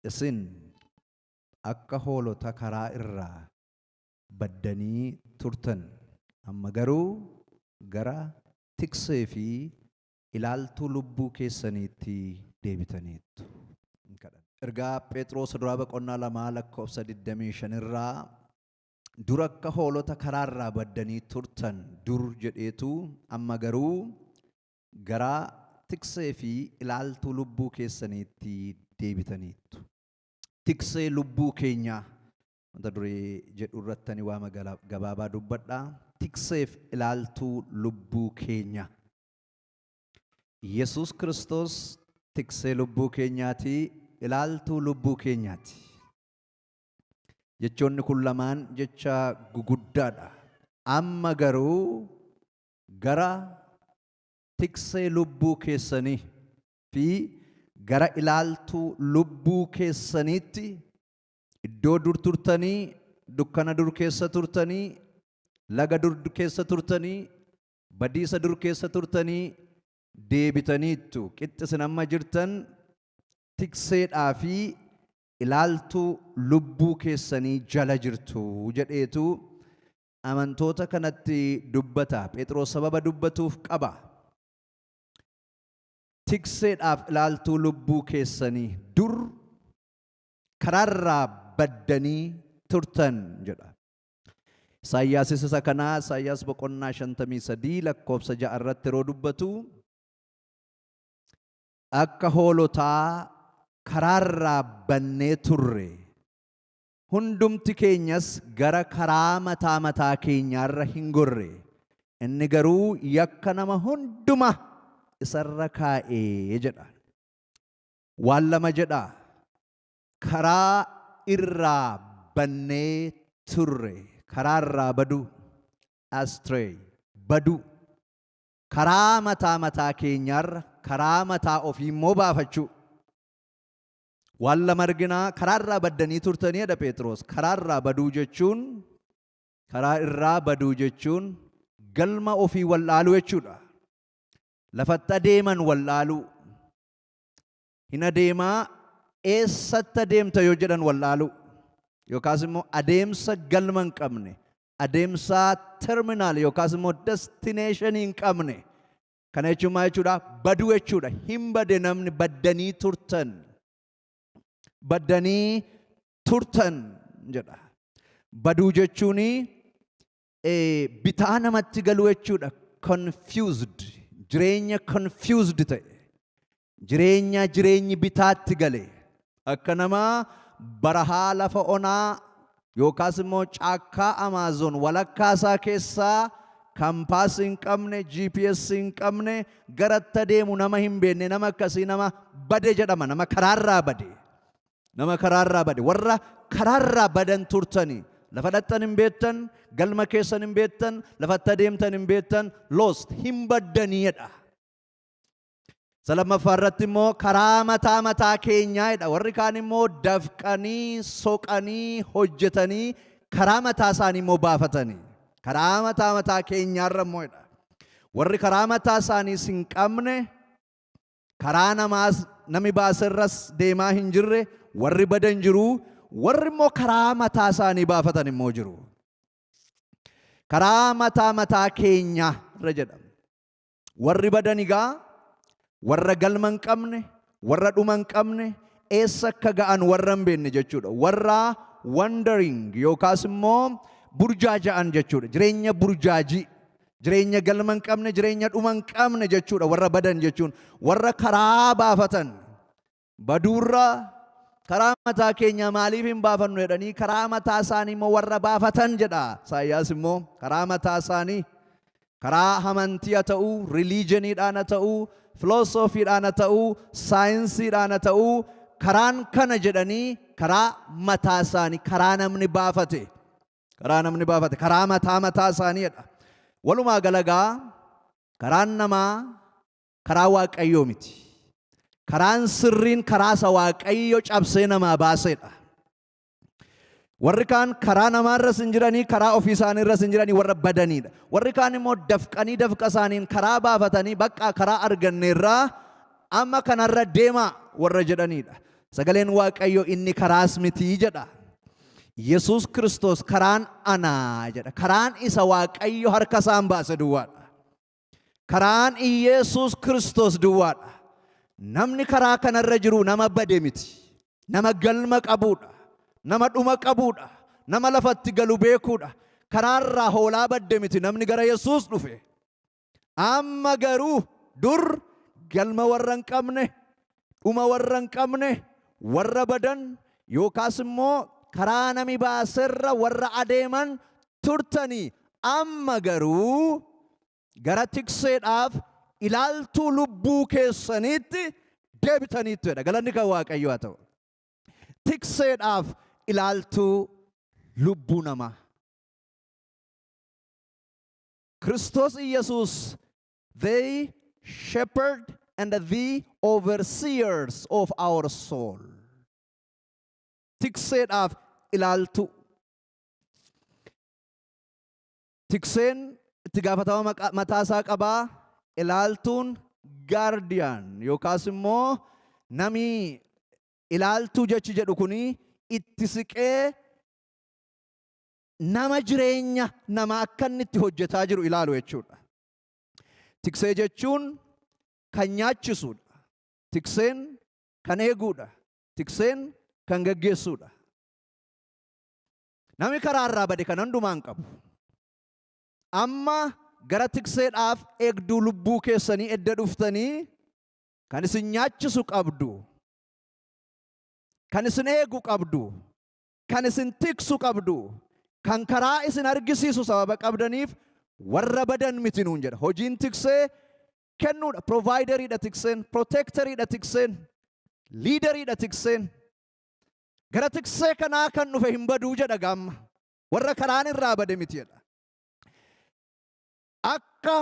Isin akka hoolota karaa irraa baddanii turtan, amma garuu gara tiksee fi ilaaltuu lubbuu keessaniitti deebitaniittu. Ergaa Phexros duraa boqonnaa 2 lakkoofsa 25 irraa dur akka hoolota karaa irraa baddanii turtan dur jedheetu, amma garuu gara tiksee fi ilaaltuu lubbuu keessaniitti deebitaniittu. Tiksee lubbuu keenyaa mata duree jedhu irratti ani waama gabaabaa dubbadha. Tikseef ilaaltuu lubbuu keenyaa. Yesuus Kiristoos tiksee lubbuu keenyaati, ilaaltuu lubbuu keenyaati. Jechoonni kun lamaan jecha guguddaadha. Amma garuu gara tiksee lubbuu keessanii fi gara ilaaltuu lubbuu keessaniitti, iddoo dur turtanii, dukkana dur keessa turtanii, laga dur keessa turtanii, badiisa dur keessa turtanii deebitaniittu. Qixxisin amma jirtan tikseedhaa fi ilaaltuu lubbuu keessanii jala jirtu jedheetu amantoota kanatti dubbata. Phexros sababa dubbatuuf qaba. Tikseedhaaf ilaaltuu lubbuu keessanii, dur karaarraa baddanii turtan jedha. Isaayyaasis isa kanaa Isaayyaas boqonnaa 53 lakkoofsa 6 irratti yeroo dubbatu, akka hoolotaa karaarraa bannee turre, hundumti keenyas gara karaa mataa mataa keenyaarra hin gorre, inni garuu yakka nama hunduma isarra kaa'ee jedha. Waan lama jedha. Karaa irraa bannee turre, karaa irraa baduu, astray, baduu, karaa mataa mataa keenyaarra karaa mataa ofii immoo baafachuu. Waan lama arginaa: karaa irraa baddanii turtanii jedha Phexros. Karaa irraa baduu jechuun, karaa irraa baduu jechuun galma ofii wallaaluu jechuudha. Lafatti adeeman wallaaluu. Hin adeemaa, eessatti adeemta yoo jedhan wallaaluu. Yookaas immoo adeemsa galma hin qabne, adeemsa terminal yookaas immoo destination hin qabne. Kana jechuun maal jechuudha? Baduu jechuudha. Hin bade namni, baddanii turtan. Baddanii turtan jedha. Baduu jechuun bitaa namatti galuu jechuudha. Confused. Jireenya confused ta'e. Jireenya jireenyi bitaatti gale. Akka nama barahaa lafa onaa yookaas immoo caakkaa Amaazon walakkaa isaa keessaa compass hin qabne, GPS hin qabne, garatti adeemu nama hin beekne, nama akkasii nama bade jedhama. Nama karaarraa bade. Nama karaarraa bade. Warra karaarraa badan turtanii, lafa dhaqxan hin beektan, galma keessan hin beektan, lafatti adeemtan hin beektan, lost, hin baddaniidha. Isa lammaffaa irratti immoo karaa mataa mataa keenyaadha. Warri kaan immoo dafqanii, soqanii, hojjetanii karaa mataa isaanii immoo baafatanii. Karaa mataa mataa keenyaarra immoodha. Warri karaa mataa isaaniis hin qabne, karaa namaas nami baaserras deemaa hin jirre, warri badan jiru, warri immoo karaa mataa isaanii baafatan immoo jiru. Karaa mataa mataa keenyaa irra jedhama. Warri badan egaa warra galma hin qabne, warra dhuma hin qabne, eessa akka ga'an warra hin beekne jechuudha. Warra wandering yookaas immoo burjaaja'an jechuudha. Jireenya burjaajii, jireenya galma hin qabne, jireenya dhuma hin qabne jechuudha. Warra badan jechuun warra karaa baafatan, baduurra karaa mataa keenya maaliif hin baafannu jedhanii karaa mataa isaanii immoo warra baafatan jedha. Isaayyaas immoo karaa mataa isaanii, karaa amantii haa ta'uu, religioniidhaan haa ta'uu, filoosoofiidhaan haa ta'uu, saayinsiidhaan haa ta'uu, karaan kana jedhanii karaa mataa isaanii, karaa namni baafate, karaa namni baafate, karaa mataa mataa isaaniidha. Walumaa galagaa karaan namaa karaa Waaqayyoo miti. Karaan sirriin karaa isa Waaqayyo cabsee namaa baasedha. Warri kaan karaa namaarras hin jiranii, karaa ofii isaaniirras hin jiranii, warra badanidha. Warri kaan immoo dafqanii dafqa isaaniin karaa baafatanii, bakka karaa arganneerraa amma kanarra deemaa warra jedhanidha. Sagaleen Waaqayyoo inni karaas mitii jedha. Yesuus Kiristoos karaan anaa jedha. Karaan isa Waaqayyo harka isaan baase duwwaadha. Karaan Iyesuus Kiristoos duwwaadha. Namni karaa kanarra jiru nama bade miti. Nama galma qabuudha. Nama dhuma qabuudha. Nama lafatti galu beekuudha. Karaarraa hoolaa badde miti namni gara Yesuus dhufe. Amma garuu dur galma warra hin qabne, dhuma warra hin qabne, warra badan yookaas immoo karaa nami baaserra warra adeeman turtanii, amma garuu gara tikseedhaaf ilaaltuu lubbuu keessaniitti deebitaniittu jedha. Galanni kan Waaqayyoo haa ta'u. Tikseedhaaf ilaaltuu lubbuu namaa. Kiristoos Iyyasuus, the shepherd and the overseers of our soul. Tikseedhaaf ilaaltuu. Tikseen itti gaafatama mataa isaa qabaa. Ilaaltuun guardian yookaas immoo nami ilaaltuu jechi jedhu kuni itti siqee nama jireenya nama akka inni itti hojjetaa jiru ilaalu jechuudha. Tiksee jechuun kan nyaachisuudha. Tikseen kan eeguudha. Tikseen kan gaggeessuudha. Namni karaa irraa bade kan hundumaa hin qabu. Amma gara tikseedhaaf eegduu lubbuu keessanii edda dhuftanii, kan isin nyaachisu qabdu, kan isin eegu qabdu, kan isin tiksu qabdu, kan karaa isin argisiisu sababa qabdaniif warra badan miti nuun jedha. Hojiin tiksee kennuudha. Provideriidha tikseen, protectoriidha tikseen, leaderiidha tikseen. Gara tiksee kanaa kan dhufe hin baduu jedha gaamma. Warra karaan irraa bade miti jedha. Akka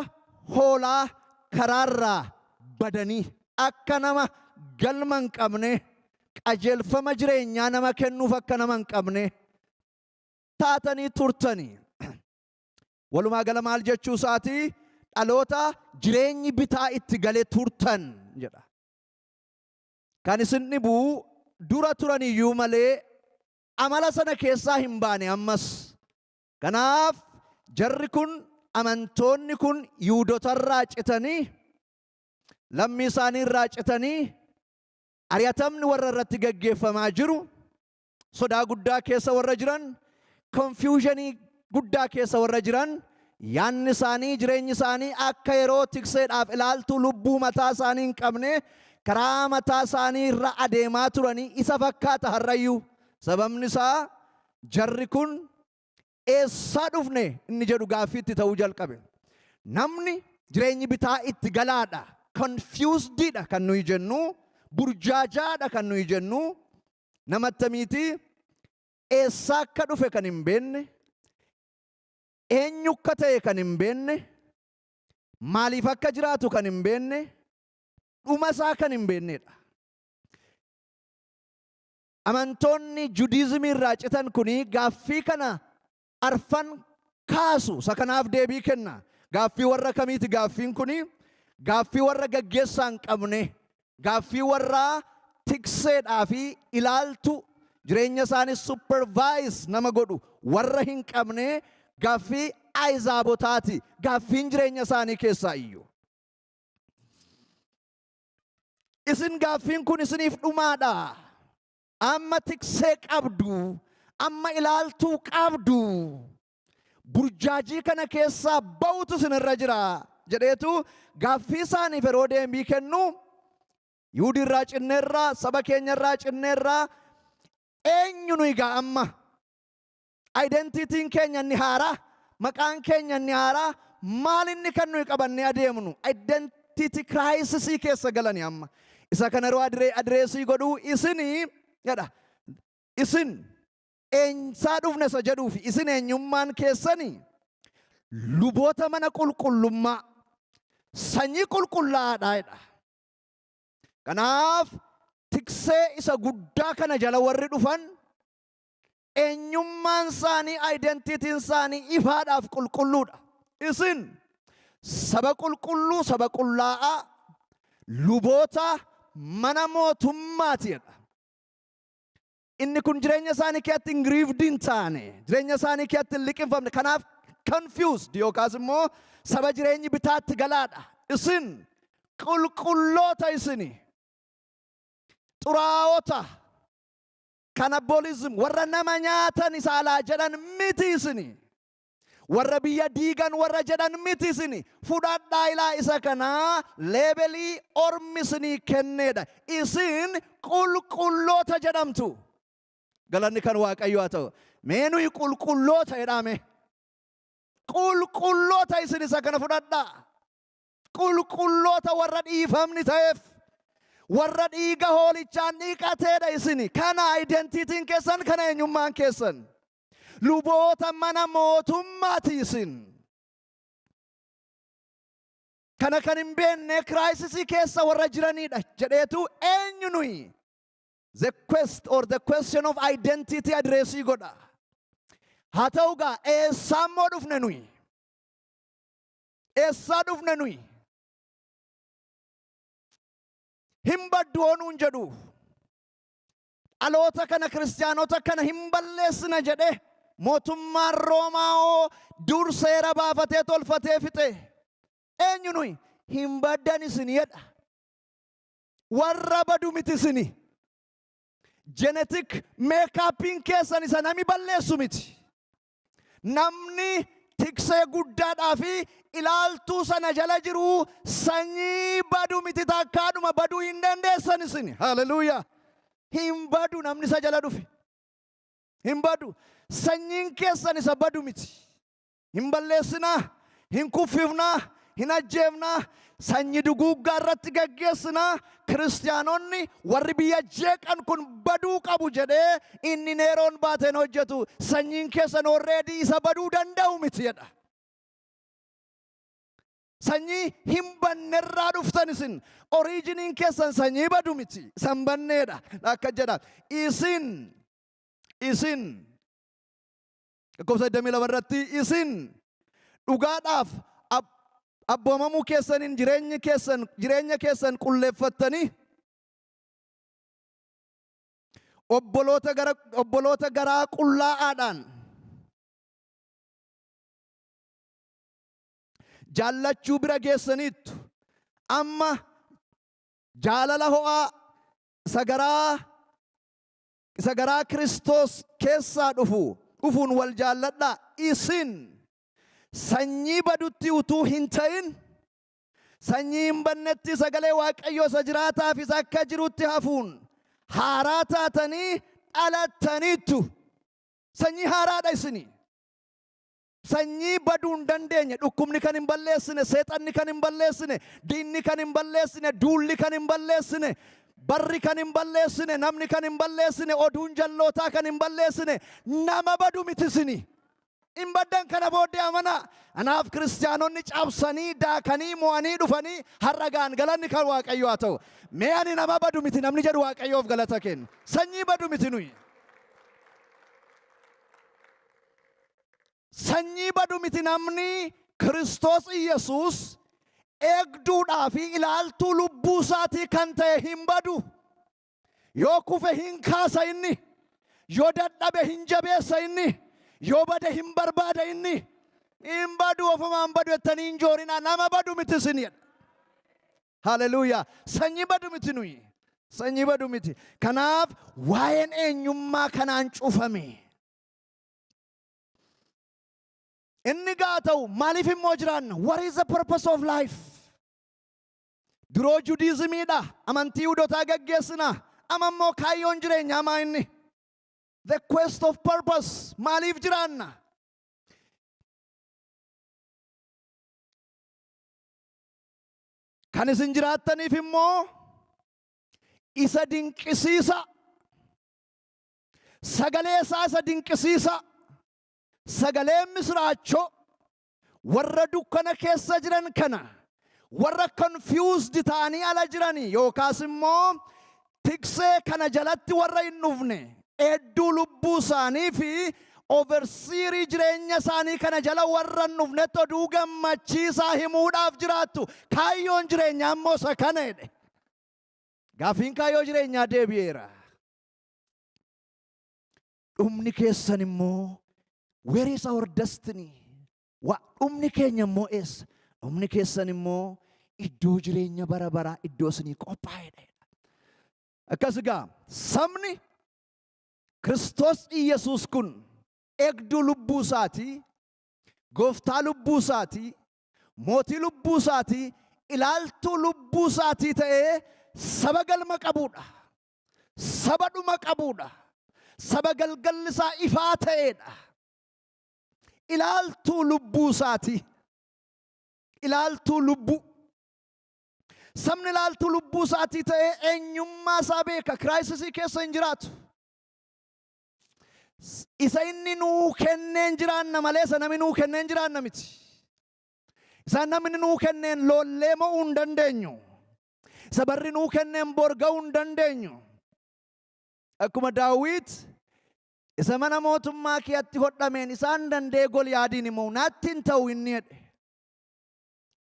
hoolaa karaarraa badanii, akka nama galma hin qabne, qajeelfama jireenyaa nama kennuuf akka nama hin qabne taatanii turtanii. Walumaa gala maal jechuu isaatii? Dhaloota jireenyi bitaa itti galee turtan jedha. Kan isin dhibuu dura turan iyyuu malee amala sana keessaa hin baane ammas. Kanaaf jarri kun, amantoonni kun, Yihuudotarraa citanii, lammii isaanii irraa citanii, ari'atamni warra irratti gaggeeffamaa jiru, sodaa guddaa keessa warra jiran, confusionii guddaa keessa warra jiran, yaanni isaanii, jireenyi isaanii akka yeroo tikseedhaaf ilaaltuu lubbuu mataa isaanii hin qabne karaa mataa isaanii irra adeemaa turanii isa fakkaata har'ayyuu. Sababni isaa jarri kun eessaa dhufne inni jedhu gaaffiitti ta'uu jalqabe. Namni jireenyi bitaa itti galaadha. Confusedidha kan nuyi jennu, burjaajaadha kan nuyi jennu, nama attamiiti? Eessaa akka dhufe kan hin beekne, eenyu akka ta'e kan hin beekne, maaliif akka jiraatu kan hin beekne, dhuma isaa kan hin beeknedha. Amantoonni Judaismii irraa citan kuni gaaffii kana arfan kaasu. Isa kanaaf deebii kenna. Gaaffii warra kamiiti gaaffiin kuni? Gaaffii warra gaggeessaa hin qabne, gaaffii warra tikseedhaa fi ilaaltu jireenya isaanii supervise nama godhu warra hin qabne, gaaffii ayizaabotaati. Gaaffiin jireenya isaanii keessaa iyyuu. Isin gaaffiin kun isiniif dhumaadha. Amma tiksee qabdu, amma ilaaltuu qabdu. Burjaajii kana keessaa ba'utu isinirra jira jedheetu gaaffii isaaniif yeroo deebii kennu, Yihuudii irraa cinneerraa, saba keenya irraa cinneerraa, eenyu nuyi gaa amma? Identityn keenya inni haaraa, maqaan keenya inni haaraa, maal inni kan nuyi qabannee adeemnu? Identity crisisii keessa galani amma. Isa kana yeroo addressii godhuu, isinii jedha. Isin eensaa dhufne isa jedhuufi isin eenyummaan keessanii luboota mana qulqullummaa, sanyii qulqullaa'aadha jedha. Kanaaf tiksee isa guddaa kana jala warri dhufan eenyummaan isaanii, identityn isaanii ifaadhaaf qulqulluudha. Isin saba qulqulluu, saba qullaa'aa, luboota mana mootummaati jedha. Inni kun jireenya isaanii keessatti hin grieved hin taane, jireenya isaanii keessatti hin liqinfamne. Kanaaf confused yookaas immoo saba jireenyi bitaatti galaadha. Isin qulqulloota isini. Xuraa'ota, cannibalism, warra nama nyaatan isa alaa jedhan miti isini. Warra biyya diigan warra jedhan miti isini. Fudhadhaa ilaa isa kanaa, labelii ormi isinii kenneedha. Isin qulqulloota jedhamtu. Galanni kan Waaqayyo haa ta'u. Mee nuyi qulqulloota jedhame. Qulqulloota isin, isa kana fudhadhaa. Qulqulloota warra dhiifamni ta'eef, warra dhiiga hoolichaan dhiqateedha isini. Kana identityn keessan, kana eenyummaan keessan. Luboota mana mootummaati isin. Kana kan hin beekne crisisii keessa warra jiranidha jedheetu eenyu nuyi? The quest or the question of identity addressii godha. Haa ta'u gaa, eessaa immoo dhufne nuyi? Eessaa dhufne nuyi? Hin baddu hoonuun jedhu. Dhaloota kana, kiristaanota kana hin balleessina jedhe mootummaan Roomaa dur seera baafatee tolfatee fixe. Eenyu nuyi? Hin baddan isin jedha. Warra badu miti isini. Genetic makeupiin keessan isa nami balleessu miti. Namni tiksee guddaadhaa fi ilaaltuu sana jala jiru sanyii badu miti, takkaadhuma baduu hin dandeessan isin. Haleluuyaa. Hin badu namni isa jala dhufe. Hin badu. Sanyiin keessan isa badu miti. Hin balleessinaa, hin kuffifnaa, hin ajjeefnaa, sanyii duguuggaa irratti gaggeessinaa, kiristaanonni warri biyya jeeqan kun baduu qabu jedhee inni Neeroon baateen hojjetu, sanyiin keessan already isa baduu danda'u miti jedha. Sanyii hin bannerraa dhuftan isin. Originiin keessan sanyii badu miti. Isan banneedha. Akka jedha. Isin lakkoofsa 22 irratti, isin dhugaadhaaf abboomamuu keessaniin jireenyi keessan jireenya keessan qulleeffattanii obboloota garaa qullaa'aadhaan jaallachuu bira geessaniittu. Amma jaalala ho'aa isa garaa Kiristoos keessaa dhufuun wal jaalladhaa. Isin sanyii badutti utuu hin ta'in, sanyii hin bannetti, sagalee Waaqayyoo isa jiraataaf isa akka jirutti hafuun haaraa taatanii dhalattaniittu. Sanyii haaraadha isinii. Sanyii baduu hin dandeenye, dhukkubni kan hin balleessine, seexanni kan hin balleessine, diinni kan hin balleessine, duulli kan hin balleessine, barri kan hin balleessine, namni kan hin balleessine, oduun jallootaa kan hin balleessine, nama badu miti isini. Hin baddan kana booddee, amanaa. Anaaf kiristaanonni cabsanii daakanii mo'anii dhufanii har'a ga'an, galanni kan Waaqayyoo haa ta'u. Mee ani nama badu miti namni jedhu Waaqayyoof galata kenna. Sanyii badu miti nuyi. Sanyii badu miti namni Kiristoos Iyyasuus eegduudhaa fi ilaaltuu lubbuu isaatii kan ta'e hin badu. Yoo kufe hin kaasa inni. Yoo dadhabe hin jabeessa inni. Yoo bade hin barbaada inni. Hin badu, ofumaan badu jettanii hin joorinaa, nama badu miti isin jedha. Haleluuyaa. Sanyii badu miti nuyi. Sanyii badu miti. Kanaaf waa'een eenyummaa kanaan cufame. Inni gaa ta'u, maaliif immoo jiraanna? What is the purpose of life? Duroo Judaismiidha. Amantii Yihudotaa gaggeessina. Amma immoo kaayyoon jireenyaa maa inni? The quest of purpose. Maaliif jiraanna? Kan isin jiraattaniif immoo isa dinqisiisa. Sagalee isaa isa dinqisiisa. Sagaleen misiraachoo warra dukkana keessa jiran kana, warra confused ta'anii ala jiranii yookaas immoo tiksee kana jalatti warra hin dhufne, hedduu lubbuu isaanii fi overseerii jireenya isaanii kana jala warra hin dhufnetti oduu gammachiisaa himuudhaaf jiraattu. Kaayyoon jireenyaa immoo isa kana jedhe. Gaafiin kaayyoo jireenyaa deebi'eera. Dhumni keessan immoo, where is our destiny? Dhumni keenya immoo eessa? Dhumni keessan immoo iddoo jireenya bara baraa, iddoo isinii qophaa'edha. Akkas egaa sabni Kiristoos Iyyasuus kun eegduu lubbuu isaatii, gooftaa lubbuu isaatii, mootii lubbuu isaatii, ilaaltuu lubbuu isaatii ta'ee saba galma qabuudha. Saba dhuma qabuudha. Saba galgalli isaa ifaa ta'eedha. Ilaaltuu lubbuu isaatii. Ilaaltuu lubbuu. Sabni ilaaltuu lubbuu isaatii ta'ee eenyummaa isaa beeka. Crisisii keessa hin jiraatu. Isa inni nuu kenneen jiraanna malee isa namni nuu kenneen jiraanna miti. Isa namni nuu kenneen loollee mo'uu hin dandeenyu. Isa barri nuu kenneen bor ga'uu hin dandeenyu. Akkuma Daawit, "Isa mana mootummaa keetti hodhameen isaan danda'ee Goliyaadiin immoo natti hin ta'u," inni jedhe.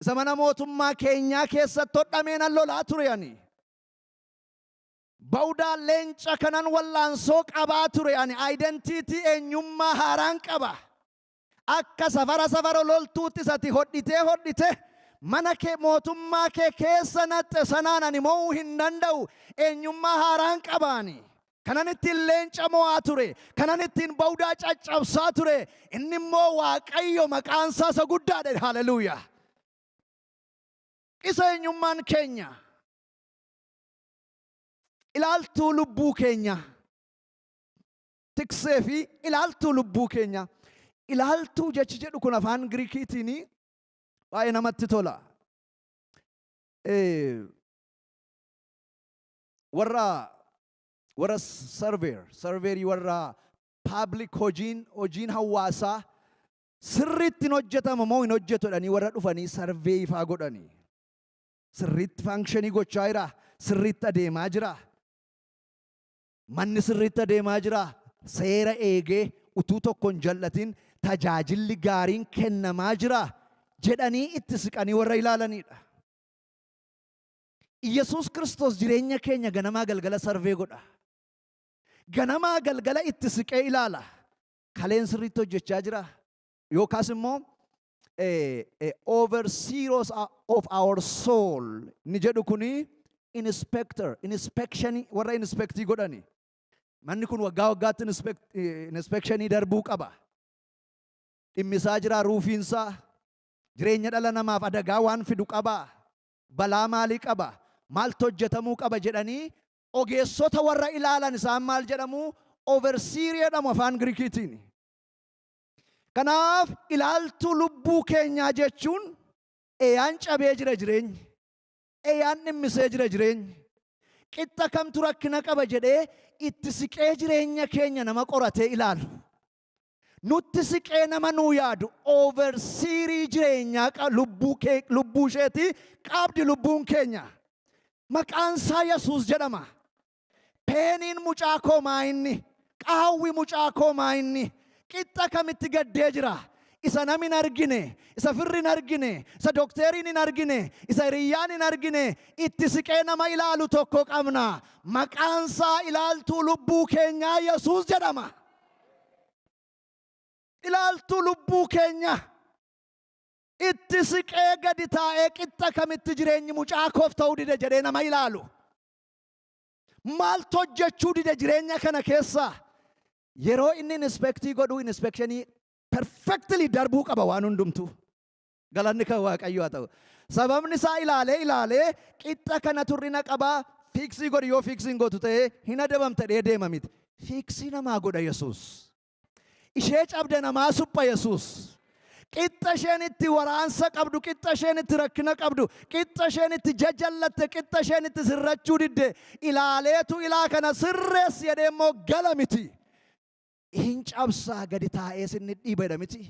Isa mana mootummaa keenyaa keessatti hodhameen an lolaa ture ani. Bawudaa leenca kanan wallaansoo qabaa ture ani. Identity, eenyummaa haaraan qaba. Akka safara safara loltuutti isati hodhitee hodhite mana kee mootummaa kee keessa naxxe sanaan ani mo'uu hin danda'u. Eenyummaa haaraan qabaani. Kanan ittiin leenca mo'aa ture. Kanan ittiin bawudaa caccabsaa ture. Inni immoo Waaqayyo, maqaan isaa isa guddaadha. Haleluuyaa. Isa eenyummaan keenya. Ilaaltuu lubbuu keenya. Tiksee fi ilaaltuu lubbuu keenya. Ilaaltuu jechi jedhu kun afaan Giriikiitiin baay'ee namatti tola. Warra surveyorii, warra public hojiin hawaasaa sirriitti hin hojjetama moo hin hojjetu jedhanii warra dhufanii survey ifaa godhanii. Sirriitti functionii gochaa jira. Sirriitti adeemaa jira. Manni sirriitti adeemaa jira. Seera eegee utuu tokko hin jallatin tajaajilli gaariin kennamaa jira jedhanii itti siqanii warra ilaalanidha. Iyyasuus Kiristoos jireenya keenya ganamaa galgala survey godha. Ganamaa galgala itti siqee ilaala. Kaleen sirriitti hojjechaa jira. Yookaas immoo overseers of our soul ni jedhu kuni inspector, inspectionii, warra inspectii godhani. Manni kun waggaa waggaatti inspectionii darbuu qaba. Dhimmisaa jira, roofiinsaa jireenya dhala namaaf adagaa waan fidu qaba. Balaa maalii qaba? Maaltu hojjetamuu qaba jedhanii ogeessota warra ilaalan isaan maal jedhamu? Overseer jedhamu afaan Giriikiitiin. Kanaaf ilaaltuu lubbuu keenyaa jechuun eeyaan cabee jira jireenyi. Eeyaan dhimmisee jira jireenyi. Qixxa kamtu rakkina qaba jedhee itti siqee jireenya keenya nama qoratee ilaalu. Nutti siqee nama nuu yaadu, overseerii jireenyaa lubbuu kee, lubbuu isheetii qabdi lubbuun keenya. Maqaan isaa Yesuus jedhama. Painiin mucaa koo maa inni? Qaawwi mucaa koo maa inni? Qixxa kamitti gaddee jira? Isa namni hin argine, isa firri hin argine, isa dookteriin hin argine, isa hiriyyaan hin argine, itti siqee nama ilaalu tokko qabna. Maqaan isaa ilaaltuu lubbuu keenyaa Yesuus jedhama. Ilaaltuu lubbuu keenya itti siqee gadi taa'ee qixxa kamitti jireenyi mucaa koof ta'uu dide jedhee nama ilaalu. Maaltu hojjechuu dide jireenya kana keessa? Yeroo inni inspectii godhu inspectionii perfectly darbuu qaba waan hundumtuu. Galanni kan Waaqayyoo haa ta'u. Sababni isaa ilaalee ilaalee qixxa kana turrina qabaa, fixii godhi, yoo fixii hin gootu ta'ee hin adabamta dhee deema miti. Fixii namaa godha Yesuus. Ishee cabde namaa supha Yesuus. Qixxa isheen itti waraansa qabdu, qixxa isheen itti rakkina qabdu, qixxa isheen itti jajallatte, qixxa isheen itti sirrachuu didde ilaaleetu ilaa kana sirreessi jedhee immoo gala miti. Hin cabsaa, gadi taa'ee sinni dhiibedha miti.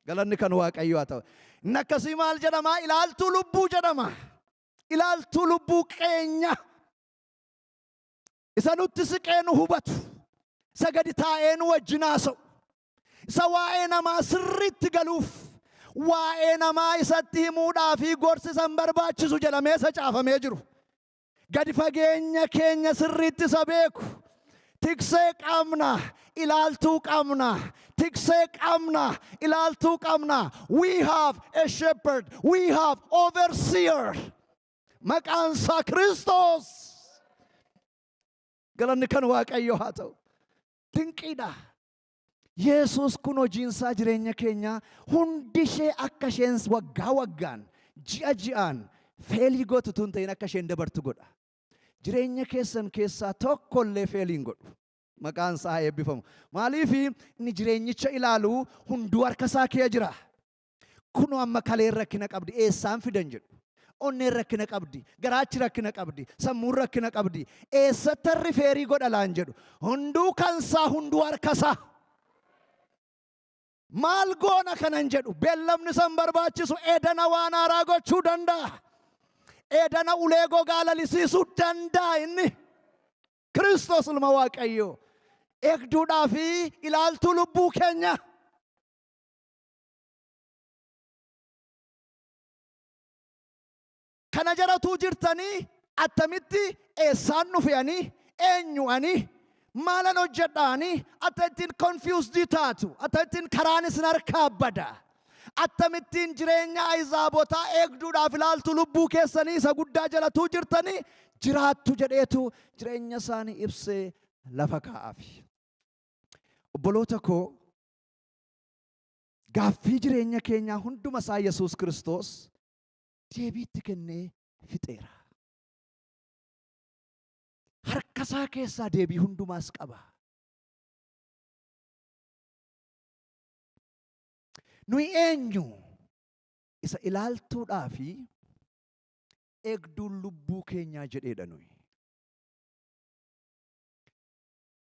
Galanni kan Waaqayyoo haa ta'u. Inni akkasii maal jedhama? Ilaaltuu lubbuu jedhama. Ilaaltuu lubbuu keenya. Isa nutti siqee nu hubatu. Isa gadi taa'ee nu wajjin haasa'u. Isa waa'ee namaa sirriitti galuuf, waa'ee namaa isatti himuudhaa fi gorsi isa hin barbaachisu jedhamee isa caafamee jiru. Gadi fageenya keenya sirriitti isa beeku. Tiksee qabna, ilaaltuu qabna. Tiksee qabna, ilaaltuu qabna. We have a shepherd. We have overseer. Maqaan isaa Kiristoos. Galanni kan Waaqayyoo haa ta'u. Dinqiidha. Yesuus kun hojiinsaa jireenya keenyaa hundi ishee akka isheen waggaa waggaan, ji'a ji'aan fail gootu tun ta'in akka isheen dabartu godha. Jireenya keessan keessaa tokkollee fail hin godhu. Maqaan isaa haa eebbifamu. Maaliif? Inni jireenyicha ilaalu hunduu harka isaa kee jira. Kunoo amma kaleen rakkina qabdi, eessaan fidan jedhu. Onneen rakkina qabdi, garaachi rakkina qabdi, sammuun rakkina qabdi. Eessatti refer godha laan jedhu. Hunduu kansaa, hunduu harkasaa. Maal goona kanan jedhu, beellamni san barbaachisu. Edana waan haaraa gochuu danda'a. Edana ulee gogaa lalisiisuu danda'a inni. Kiristoos ilma Waaqayyoo. Eegduudhaa fi ilaaltuu lubbuu keenya. Kana jaratuu jirtanii attamitti eessaan dhufeanii, eenyu ani, maalan hojjedhaanii, akkamittiin confused taatu, akkamittiin karaan isin harkaa bada, akkamittiin jireenya ayizaabotaa eegduudhaaf ilaaltu lubbuu keessanii isa guddaa jalatuu jirtanii jiraattu jedheetu jireenya isaanii ibsee lafa kaa'aafi. Obboloota koo, gaaffii jireenya keenyaa hunduma isaa Yesuus Kiristoos deebiitti kennee fixeera. Harka isaa keessaa deebii hundumaas qaba. Nuyi eenyu? Isa ilaaltuudhaa fi eegduun lubbuu keenyaa jedheedha nuyi.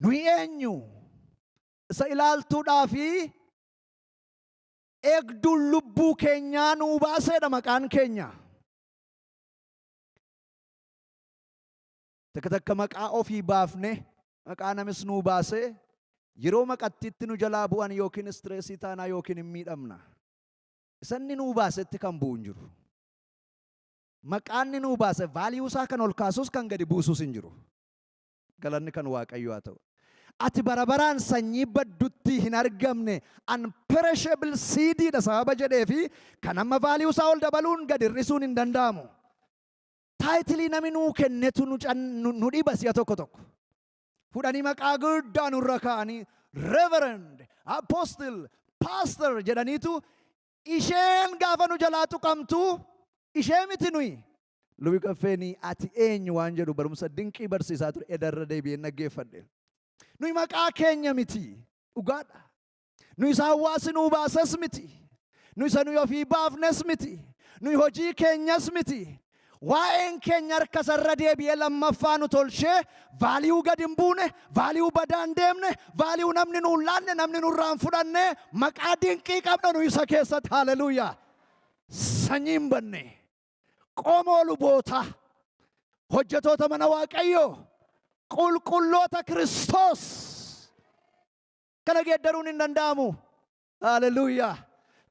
Nuyi eenyu? Isa ilaaltuudhaa fi eegduun lubbuu keenyaa nuu baaseedha maqaan keenya. Takka takka maqaa ofii baafne, maqaa namis nuu baasee, yeroo maqattiitti nu jalaa bu'an yookiin stress taanaa yookiin hin miidhamna. Isa inni nuu baasetti kan bu'u hin jiru. Maqaan inni nuu baase value isaa kan ol kaasus kan gadi buusus hin jiru. Galanni kan Waaqayyoo haa ta'u. Ati bara baraan sanyii baddutti hin argamne, unperishable seedidha sababa jedhee fi kan amma value isaa ol dabaluun gadi hir'isuun hin danda'amu. Title namni nuu kennetu nu dhiba si'a tokko tokko. Fudhanii maqaa guddaa nurra kaa'anii reverend, apostle, pastor jedhaniitu isheen gaafa nu jalaa tuqamtu ishee miti nuyi. Lubi Qaffeenii ati eenyu waan jedhu barumsa dinqii barsiisaa ture, edarra deebi'een dhaggeeffadhe. Nuyi maqaa keenya miti, dhugaadha. Nuyi isa hawaasi nuu baasas miti. Nuyi isa nuyi ofii baafnes miti. Nuyi hojii keenyas miti. Waa'een keenya harka sarara deebi'ee lammaffaa nu tolchee value gadi hin buune, value badaa hin deemne, value namni nuun laanne, namni nurraa hin fudhanne, maqaa dinqii qabna nu isa keessatti. Haleluuyaa. Sanyii hin banne. Qomoo lubootaa. Hojjetoota mana Waaqayyoo. Qulqulloota Kiristoos. Kana geeddaruun hin danda'amu. Haleluuyaa.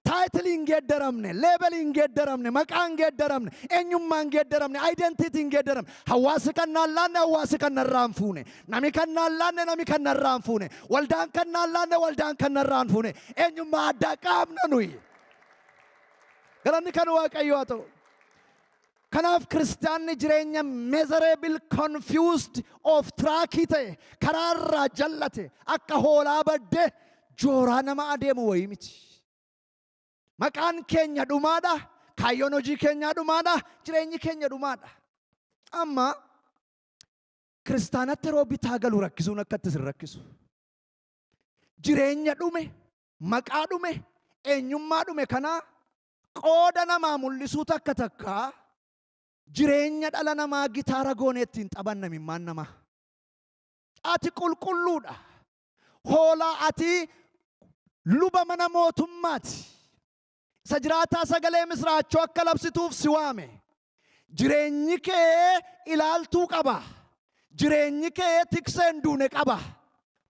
Title hin geeddaramne, label hin geeddaramne, maqaan geeddaramne, eenyummaan geeddaramne, identity hin geeddaramne. Hawaasi kan naan laanne, hawaasi kan narraa hin fuune. Nami kan naan laanne, nami kan narraa hin fuune. Waldaan kan naan laanne, waldaan kan narraa hin fuune. Eenyummaa addaa qabna nuyi. Galanni kan Waaqayyoo haa ta'u. Kanaaf kiristaanni jireenya miserable, confused, off track ta'e, karaarraa jallate, akka hoolaa badde jooraa nama adeemu wayii miti. Maqaan keenya dhumaadha. Kaayyoon hojii keenyaa dhumaadha. Jireenyi keenya dhumaadha. Amma kiristaanatti yeroo bitaa galu rakkisuun akkatti isin rakkisu. Jireenya dhume, maqaa dhume, eenyummaa dhume kanaa qooda namaa mul'isuu takka takkaa jireenya dhala namaa gitaara goonee ittiin taphanna mimmaan namaa. Ati qulqulluudha. Hoolaa, ati luba mana mootummaati. Isa jiraataa sagalee misraachoo akka labsituuf si waame. Jireenyi kee ilaaltuu qaba. Jireenyi kee tiksee hin duune qaba.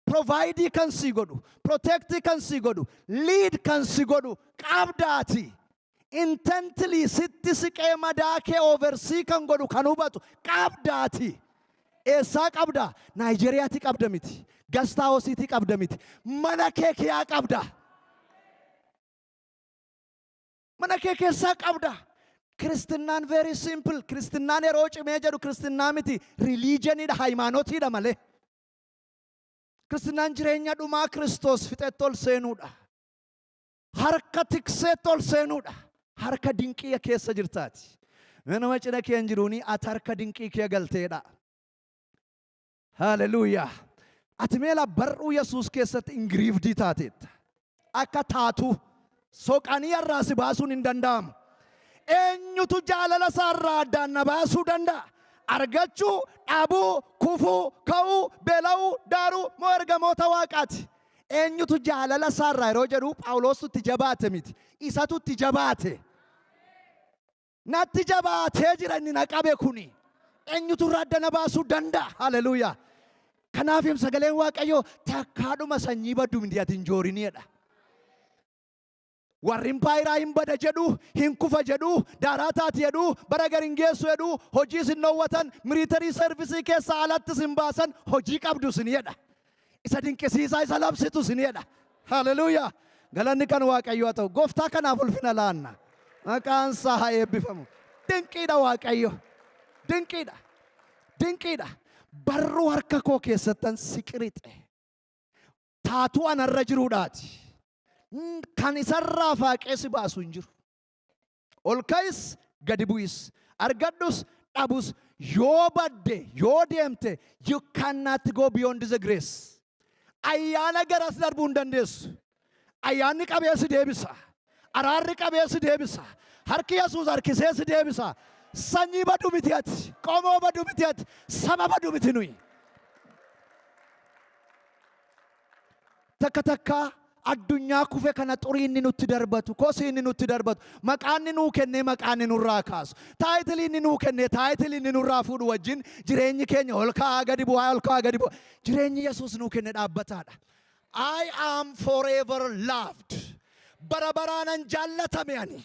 Provide kan si godhu, protect kan si godhu, lead kan si godhu qabdaati. Intently sitti siqee madaa kee oversee kan godhu, kan hubatu qabdaati. Eessaa qabda? Naayijeeriyaatii qabda miti. Guest houseiitii qabda miti. Mana kee kiyaa qabda. Mana kee keessaa qabda. Kiristinnaan very simple. Kiristinnaan yeroo cimee jedhu kiristinnaa miti. Religioniidha, hayimaanotiidha malee. Kiristinnaan jireenya dhumaa Kiristoos fixetti ol seenuudha. Harka tikseetti ol seenuudha. Harka dinqii keessa jirtaati. Nama cina kee hin jiruuni ati harka dinqii kee galteedha. Haleluuyaa. Ati meela bar'uu Yesuus keessatti engraved taateetta. Akka taatu soqanii irraa si baasuun hin danda'amu. Eenyutu jaalala isaarraa addaan na baasuu danda'a? Argachuu, dhabuu, kufuu, ka'uu, beela'uu, daaruu moo ergamoota Waaqaati? Eenyutu jaalala isaarraa yeroo jedhu Phaawulostu itti jabaate miti. Isatu itti jabaate. Natti jabaatee jira inni na qabe kuni. Eenyutu irraa adda na baasuu danda'a? Haleluuyaa. Kanaaf sagaleen Waaqayyoo takkaadhuma sanyii baddu miti ati hin joorinidha. Warri impaayiraa hin bada jedhu, hin kufa jedhu, daaraa taati jedhu, bara gar hin geessu jedhu, hojii isin dhoowwatan, military service keessaa alatti isin baasan, hojii qabdu isin jedha. Isa dinqisiisaa isa labsitu isin jedha. Haleluuyaa. Galanni kan Waaqayyoo haa ta'u. Gooftaa kanaaf ulfina laanna. Maqaan isaa haa eebbifamu. Dinqiidha Waaqayyo. Dinqiidha. Dinqiidha. Barruu harka koo keessattan si qirixe. Taatuu anarra jiruudhaati. Kan isarraa faaqee si baasu hin jiru. Ol ka'is, gadi bu'is, argadhus, dhabus, yoo badde, yoo deemte, you cannot go beyond the grace. Ayyaana garas darbuu hin dandeessu. Ayyaanni qabee si deebisa. Araarri qabee si deebisa. Harki Yesuus harkisee si deebisa. Sanyii badu miti ati. Qomoo badu miti ati. Saba badu miti nuyi. Takka takka addunyaa kufe kana xurii inni nutti darbatu, kosii inni nutti darbatu, maqaan inni nuu kennee maqaan inni nurraa kaasu, title inni nuu kennee title inni nurraa fuudhu wajjin jireenyi keenya ol ka'aa gadi bu'aa, ol ka'aa gadi bu'aa. Jireenyi Yesuus nuu kenne dhaabbataadha. I am forever loved. Bara baraanan jaallatame ani.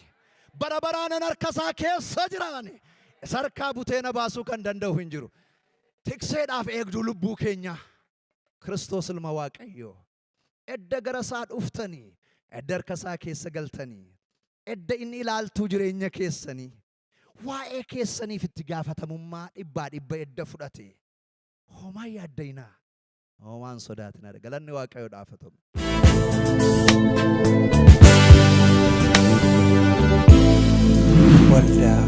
Bara baraanan harka isaa keessa jira ani. Isa harkaa butee na baasuu kan danda'u hin jiru. Tikseedhaaf eegduu lubbuu keenyaa. Kiristoos ilma Waaqayyoo. Edda gara isaa dhuftanii, edda harka isaa keessa galtanii, edda inni ilaaltuu jireenya keessanii, waa'ee keessaniif itti gaafatamummaa dhibbaa dhibba edda fudhate. Homaa yaaddayinaa. Homaan sodaatinaa. Galanni Waaqayyoo dhaafatamu. Waldaa